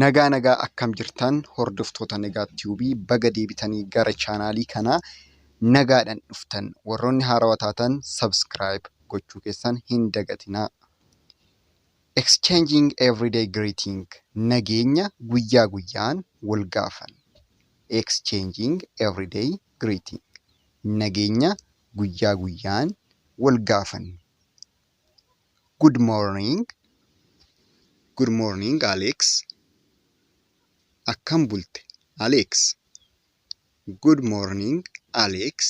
Nagaa nagaa akkam jirtan hordoftoota Nagaa Tiyuubii baga deebitanii gara chaanaalii kanaa nagaadhaan dhuftan warroonni haarawaa taatan subscribe gochuu keessan hin dagatinaa. Exchanging everyday greeting nageenya guyyaa guyyaan wal gaafan. Exchanging everyday greeting nageenya guyyaa guyyaan wal gaafan. Good morning. Good morning Alex. Akkam bulte Alex. Good morning Alex.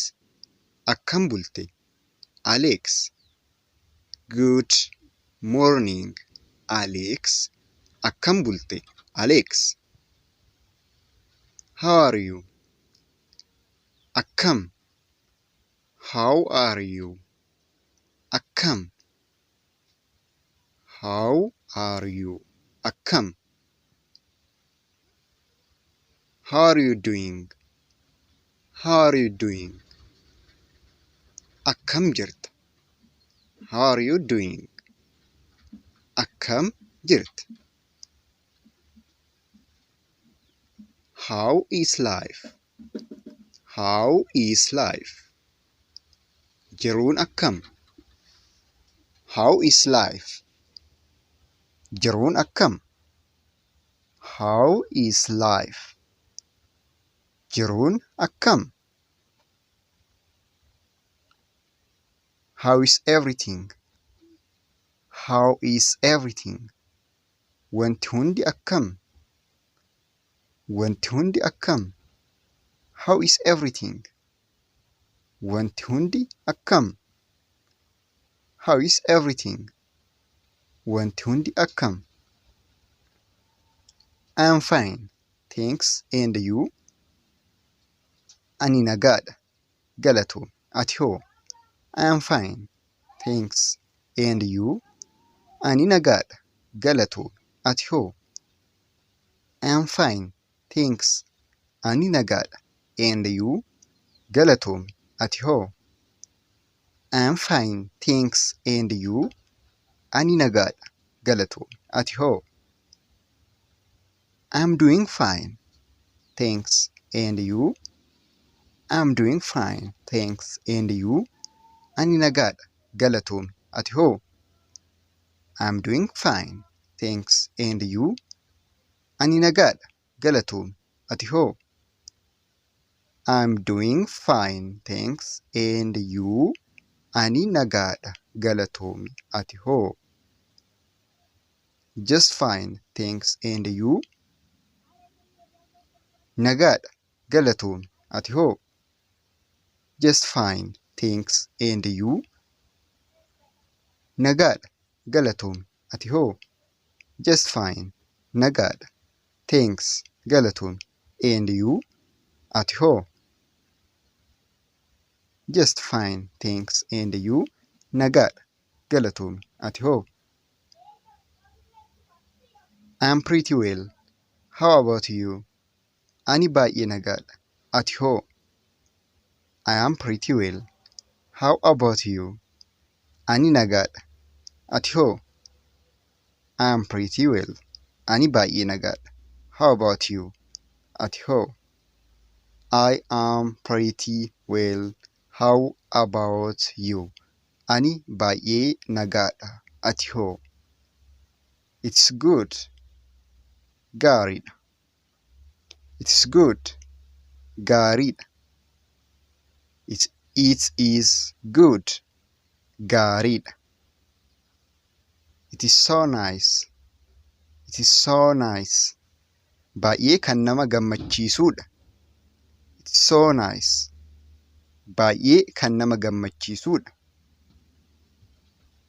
Akkam bulte Alex. Good morning Alex. Akkam bulte Alex. How are you? Akkam. How are you? Akkam. How are you? Akkam. How are you doing? How are you doing? Akkam jirta? How are you doing? Akkam jirta? How is life? How is life? Jiruun akkam? How is life? Jiruun akkam? How is life? Jiruun akkam? How is everything? How is everything? Wanti hundi akkam? Wanti hundi akkam? How is everything? Wanti hundi akkam? How is everything? Wanti hundi akkam? I am fine. Thanks. And you? Ani nagaadha. Galatoomi. Ati hoo? I am fine. Thanks. And you? Ani nagaadha. Galatoomi. Ati hoo? I am fine. Thanks. Ani nagaadha. And you? Galatoomi. Ati hoo? I am fine. Thanks. And you? Ani nagaadha. Galatoomi. Ati hoo? I am doing fine. Thanks. And you? I am doing fine. Thanks. And you? Ani nagaadha. Galatoomi. Ati hoo? I am doing fine. Thanks. And you? Ani nagaadha. Galatoomi. Ati hoo? I am doing fine. Thanks. And you? Ani nagaadha. Galatoomi. Ati hoo? Just fine. Thanks. And you? Nagaadha. Galatoomi. Ati hoo? Just fine. Thanks. And you? Nagaadha. Galatoomi. Ati hoo? Just fine. Nagaadha. Thanks. Galatoomi. And you? Ati hoo? Just fine. Thanks. And you? Nagaadha. Galatoomi. Ati hoo? I am pretty well. How about you? Ani baay'ee nagaadha. Ati hoo? I am pretty well. How about you? Ani nagaadha. Ati hoo? I am pretty well. Ani baay'ee nagaadha. How about you? Ati hoo? I am pretty well. How about you? Ani baay'ee nagaadha. Ati hoo? It's good. Gaariidha. It's good. Gaariidha. It is good. Gaariidha. It is so nice. It is so nice. Baay'ee kan nama gammachiisudha. It is so nice. Baay'ee kan nama gammachiisudha.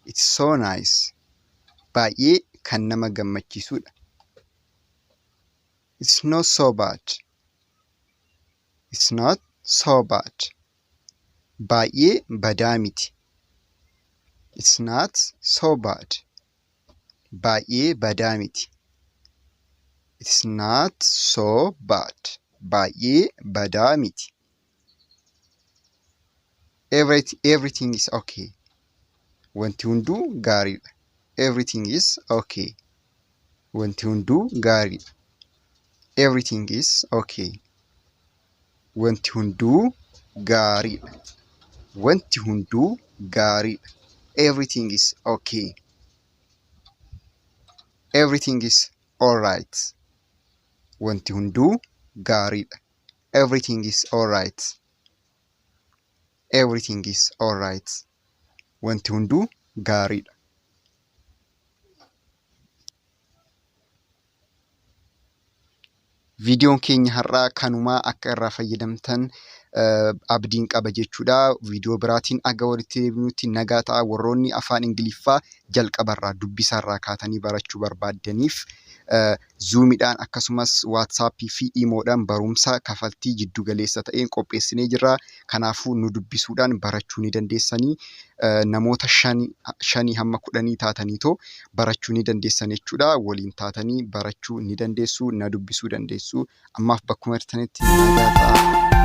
It's so nice. Baay'ee kan nama gammachiisudha. It's not so bad. It's not so bad. Baay'ee badaa miti. It's not so bad. Baay'ee badaa miti. It's not so bad. Baay'ee badaa miti. Everything is okay. Wanti hunduu gaariidha. Everything is okay. Wanti hunduu gaariidha. Everything is okay. Wanti hunduu gaariidha. Wanti hunduu gaariidha. Everything is okay. Everything is alright. Wanti hunduu gaariidha. Everything is alright. Everything is alright. Wanti hunduu gaariidha. Viidiyoon keenya har'aa kanumaa akka irraa fayyadamtan abdiin qaba jechuudha. Viidiyoo biraatiin aga walitti deebinutti nagaa ta'a. Warroonni afaan Ingiliffaa jalqabarraa dubbisarraa kaatanii barachuu barbaaddaniif Zuumiidhaan akkasumas Waatsaappii fi Iimoodhaan barumsa kafaltii jiddu galeessa ta'een qopheessinee jirra. Kanaafuu nu dubbisuudhaan barachuu ni dandeessanii. Namoota shanii hamma kudhanii taataniitoo barachuu ni dandeessan jechuudha. Waliin taatanii barachuu ni dandeessu, na dubbisuu dandeessu. Ammaaf bakkuma jirtanitti nagaa ta'aa.